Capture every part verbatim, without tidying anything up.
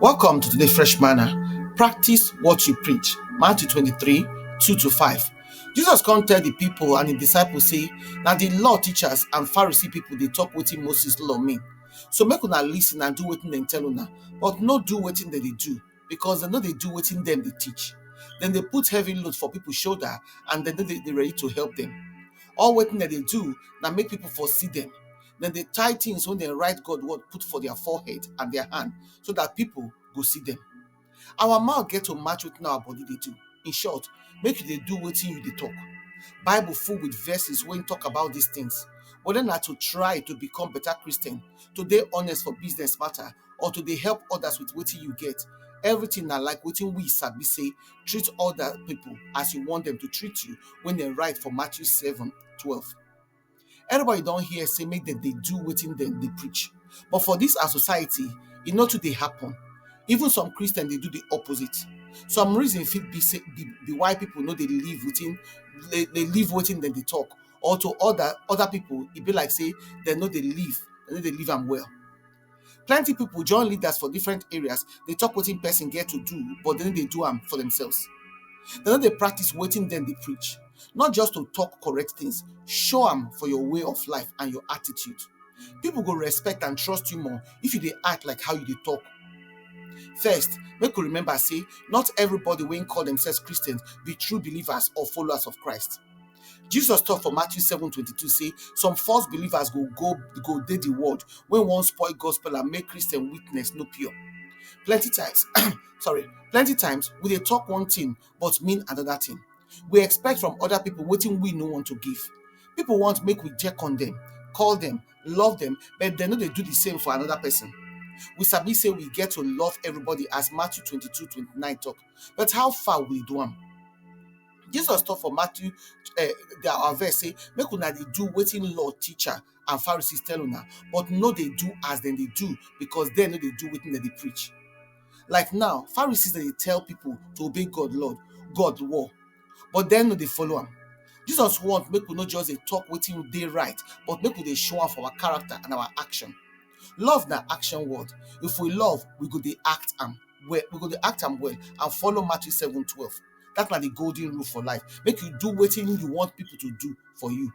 Welcome to today Fresh Manna. Practice what you preach. Matthew twenty-three, two to five. Jesus come tell the people and the disciples say, "Na the law teachers and Pharisee people dey talk wetin Moses law mean. So make una listen and do wetin dem tell una, but no do wetin dem dey do, because dem no dey do wetin dem dey teach. Dem dey put heavy load for people shoulder and dem no dey dey ready to help them. All wetin dem dey do na make people for see them. Dem dey tie things wey dem write God word put for their forehead and their hand so that people go see them." Our mouth get to match wetin our body dey do. In short, make you dey do wetin you dey talk. Bible full with verses wey talk about these things. Whether na to try to become better Christian, to dey honest for business matter, or to dey help others with wetin you get, everything na like wetin we sabi say, "Treat other people as you want them to treat you," wey dem write for Matthew seven twelve. Everybody don hear say make dem dey do wetin dem dey preach. But for this our society, e no too dey happen. Even some Christians dey do the opposite. Some reason fit be say be, be why people no dey live wetin dey, dey live wetin dem dey talk, or to other other people e be like say dem no dey live, dem no dey live am well. Plenty people join leaders for different areas, dey talk wetin person get to do, but dem no dey do am for themselves. Dem no dey practice wetin dem dey preach. Not just to talk correct things, show am for your way of life and your attitude. People go respect and trust you more if you dey act like how you dey talk. First, make we remember say not everybody wey call themselves Christians be true believers or followers of Christ. Jesus talk for Matthew seven twenty-two say some false believers go go go dey the world wey wan spoil gospel and make Christian witness no pure. Plenty times, sorry, plenty times we dey talk one thing but mean another thing. We expect from other people wetin we no want to give. People want make we check on them, call them, love them, but dem no dey do the same for another person. We sabi say we get to love everybody as Matthew twenty-two twenty-nine talk, but how far we do am? Jesus talk for Matthew, eh, the, our verse say, "Make una dey do wetin law teacher and Pharisees tell una, but no dey do as dem dey do, because dem no dey do wetin dem dey preach." Like now, Pharisees dey tell people to obey God law, God law, but dem no dey follow am. Jesus want make we no just dey talk wetin dey right, but make we dey show am for our character and our action. Love na action word. If we love, we go dey act am well. We go dey act am well and follow Matthew seven twelve. That na the golden rule for life. Make you do wetin you want people to do for you.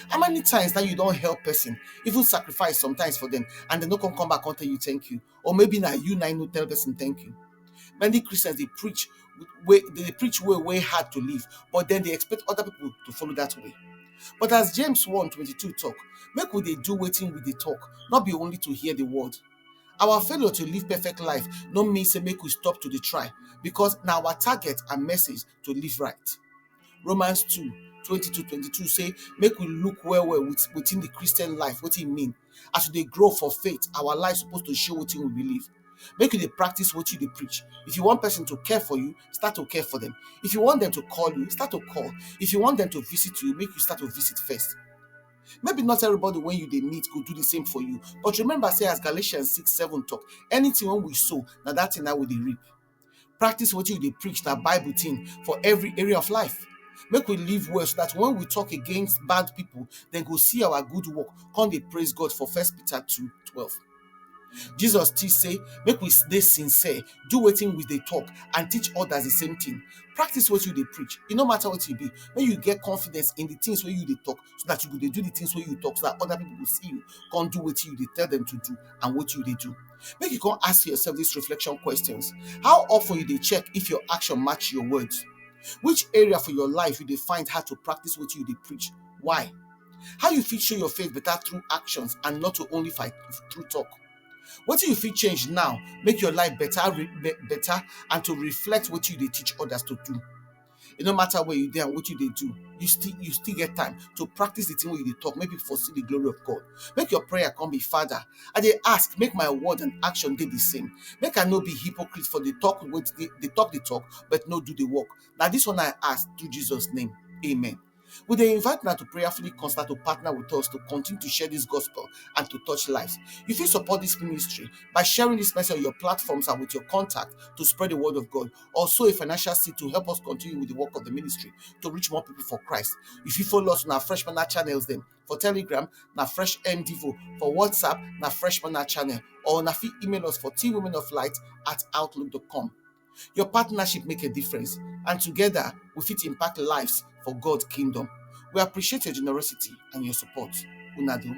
How many times now you don help person, even sacrifice sometimes for them, and dem no come come back come tell you thank you? Or maybe na you na no tell person thank you. Many Christians dey preach wey dey preach way wey hard to live, but then they expect other people to follow that way. But as James one twenty-two talk, make we dey do wetin we dey talk, not be only to hear the word. Our failure to live perfect life no mean say make we stop to dey try, because na our target and message to live right. Romans two twenty to twenty-two say make we look well well with, within the Christian life, what e mean. As we dey grow for faith, our life suppose to show wetin we believe. Make you dey practice what you dey preach. If you want person to care for you, start to care for them. If you want them to call you, start to call. If you want them to visit you, make you start to visit first. Maybe not everybody when you dey meet go do the same for you, but remember say as Galatians six seven talk, anything when we sow, na that thing that we dey reap. Practice what you dey preach, that Bible thing for every area of life. Make we live well so that when we talk against bad people, then go see our good work, come dey praise God for First Peter two twelve. Jesus teach say make we dey sincere, do wetin we dey talk, and teach others the same thing. Practice what you dey preach. E no matter what you be, when you get confidence in the things wey you dey talk, so that you go dey do the things wey you talk, so that other people go see you, come do wetin you dey tell them to do and what you dey do. Make you come ask yourself these reflection questions. How often you dey check if your action match your words? Which area for your life you dey find hard to practice what you dey preach? Why? How you fit show your faith better through actions and not to only fight through talk? What you fit change now, make your life better, re- be- better, and to reflect what you dey teach others to do. E no matter where you dey and what you dey do, you still you still get time to practice the thing wey you dey talk, make people for see the glory of God. Make your prayer come be, "Father, I dey ask make my word and action dey the same. Make I no be hypocrite for the talk wey dey dey talk the talk but no do the work. Na this one I ask through Jesus name. Amen." We dey invite una to prayerfully consider to partner with us to continue to share this gospel and to touch lives. You fit support this ministry by sharing this message on your platforms and with your contact to spread the word of God. Also, a financial seed to help us continue with the work of the ministry to reach more people for Christ. You fit follow us on our Fresh Manna channels dem. For Telegram, na Fresh M Devo. For WhatsApp, na Fresh Manna channel. Or una fit email us for T Women of Light at outlook dot com. Your partnership make a difference, and together we fit impact lives for God kingdom. We appreciate your generosity and your support. Una do.